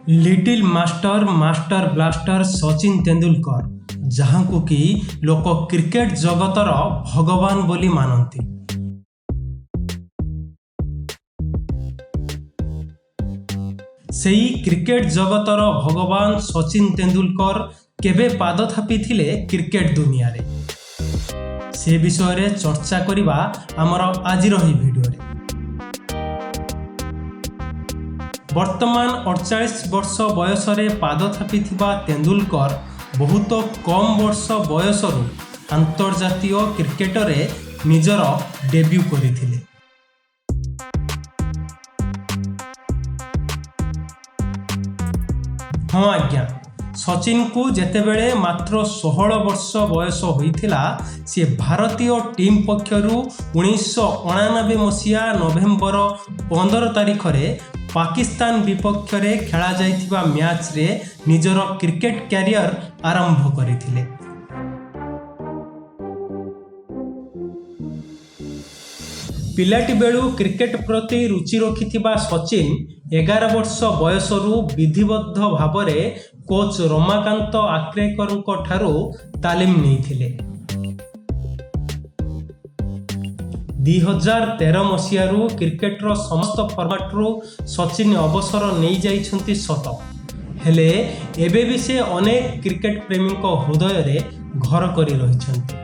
Little master, master blaster Sachin Tendulkar, ଯାହାଙ୍କୁ କି ଲୋକ କ୍ରିକେଟ ଜଗତର ଭଗବାନ ବୋଲି ମାନନ୍ତି। ସେଇ କ୍ରିକେଟ ଜଗତର ଭଗବାନ ସଚିନ ତେନ୍ଦୁଲକର କେବେ ପାଦ ଥାପିଥିଲେ କ୍ରିକେଟ ଦୁନିଆରେ, ସେ ବିଷୟରେ ଚର୍ଚ୍ଚା କରିବା ଆମର ଆଜିର ଏହି ଭିଡ଼ିଓରେ। ବର୍ତ୍ତମାନ 48 ବର୍ଷ ବୟସରେ ପାଦ ଥାପିଥିବା ତେନ୍ଦୁଲକର ବହୁତ କମ୍ ବର୍ଷ ବୟସରୁ ଆନ୍ତର୍ଜାତୀୟ କ୍ରିକେଟରେ ନିଜର ଡେବ୍ୟୁ କରିଥିଲେ। ହଁ ଆଜ୍ଞା, ସଚିନଙ୍କୁ ଯେତେବେଳେ ମାତ୍ର 16 ବର୍ଷ ବୟସ ହୋଇଥିଲା, ସେ ଭାରତୀୟ ଟିମ୍ ପକ୍ଷରୁ 1989 ମସିହା ନଭେମ୍ବର 15 ତାରିଖରେ ପାକିସ୍ତାନ ବିପକ୍ଷରେ ଖେଳାଯାଇଥିବା ମ୍ୟାଚ୍ରେ ନିଜର କ୍ରିକେଟ କ୍ୟାରିୟର ଆରମ୍ଭ କରିଥିଲେ। ପିଲାଟି ବେଳୁ କ୍ରିକେଟ ପ୍ରତି ରୁଚି ରଖିଥିବା ସଚିନ 11 ବର୍ଷ ବୟସରୁ ବିଧିବଦ୍ଧ ଭାବରେ କୋଚ୍ ରମାକାନ୍ତ ଆକ୍ରେକରଙ୍କ ଠାରୁ ତାଲିମ ନେଇଥିଲେ। 2013 ମସିହାରୁ କ୍ରିକେଟର ସମସ୍ତ ଫର୍ମାଟରୁ ସଚିନ ଅବସର ନେଇଯାଇଛନ୍ତି ସତ, ହେଲେ ଏବେ ବି ସେ ଅନେକ କ୍ରିକେଟ ପ୍ରେମୀଙ୍କ ହୃଦୟରେ ଘର କରି ରହିଛନ୍ତି।